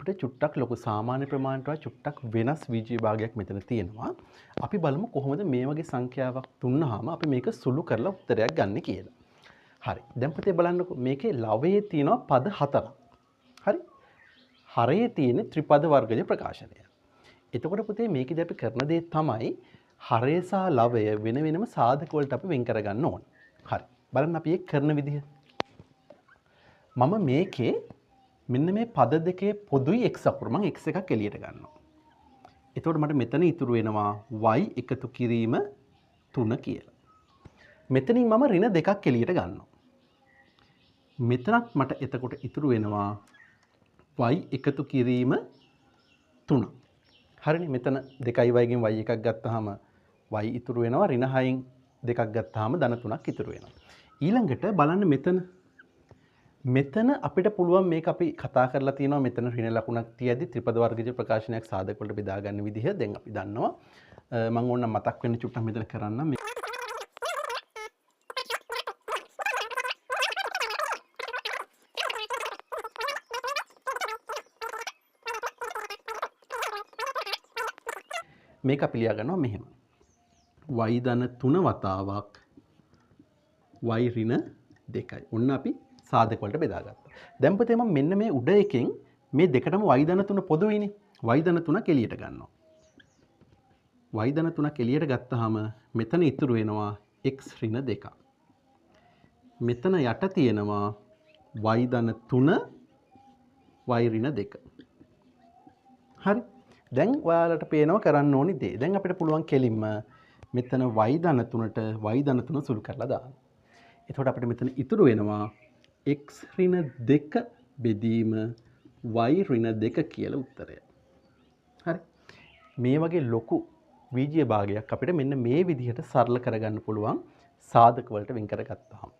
අපිට චුට්ටක් ලොකු සාමාන්‍ය ප්‍රමාණයට වඩා චුට්ටක් වෙනස් වීජීය භාගයක් මෙතන තියෙනවා. අපි බලමු කොහොමද මේ වගේ සංඛ්‍යාවක් දුන්නාම අපි මේක සුළු කරලා උත්තරයක් ගන්න කියලා. හරි. දැන් පුතේ බලන්නකෝ මේකේ ලවයේ තියෙනවා පද 4ක්. හරි. හරයේ තියෙන ත්‍රිපද වර්ගජ ප්‍රකාශනය. එතකොට පුතේ මේකෙදි අපි කරන දේ තමයි හරය සහ ලවය වෙන වෙනම සාධක වලට අපි වෙන් කරගන්න ඕන. හරි. බලන්න අපි ඒක කරන විදිහ. මම මේකේ මෙන්න මේ පද දෙකේ පොදුයි x අකුර මම x එකක් එළියට ගන්නවා. එතකොට මට මෙතන ඉතුරු වෙනවා y එකතු කිරීම 3 කියලා. මෙතනින් මම ඍණ දෙකක් එළියට ගන්නවා. මෙතනත් මට එතකොට ඉතුරු වෙනවා y එකතු කිරීම 3. හරිනේ, මෙතන 2y ගෙන් y එකක් ගත්තාම y ඉතුරු වෙනවා, ඍණ 6න් දෙකක් ගත්තාම ධන 3ක් ඉතුරු වෙනවා. ඊළඟට බලන්න මෙතන අපිට පුළුවන් මේක අපි කතා කරලා තියෙනවා මෙතන ඍණ ලකුණක් තියද්දි ත්‍රිපද වර්ගජ ප්‍රකාශනයක් සාධක වලට බෙදා ගන්න විදිහ දැන් අපි දන්නවා. මම ඕනනම් මතක් වෙන්න චුට්ටක් මෙතන කරන්නම්. මේක අපි ලියා ගන්නවා මෙහෙම. y ධන 3 වතාවක් y ඍණ 2යි. ඔන්න අපි සාධක වලට බෙදාගත්තා. දැන් පුතේ මම මෙන්න මේ උඩ එකෙන් මේ දෙකටම y ධන 3 පොදුයිනේ. y ධන 3ක් එළියට ගන්නවා. y ධන 3ක් එළියට ගත්තාම මෙතන ඉතුරු වෙනවා x ඍණ 2ක්. මෙතන යට තියෙනවා y ධන 3 y ඍණ 2. හරි. දැන් ඔයාලට පේනවා කරන්න ඕනි දේ. දැන් අපිට පුළුවන් කෙලින්ම මෙතන y ධන 3ට y ධන 3 සුළු කරලා දාන්න. එතකොට අපිට මෙතන ඉතුරු වෙනවා x ඍණ 2 බෙදීම y ඍණ 2 කියලා උත්තරය. හරි. මේ වගේ ලොකු වීජීය භාගයක් අපිට මෙන්න මේ විදිහට සරල කරගන්න පුළුවන් සාධක වලට වෙන් කරගත්තාම.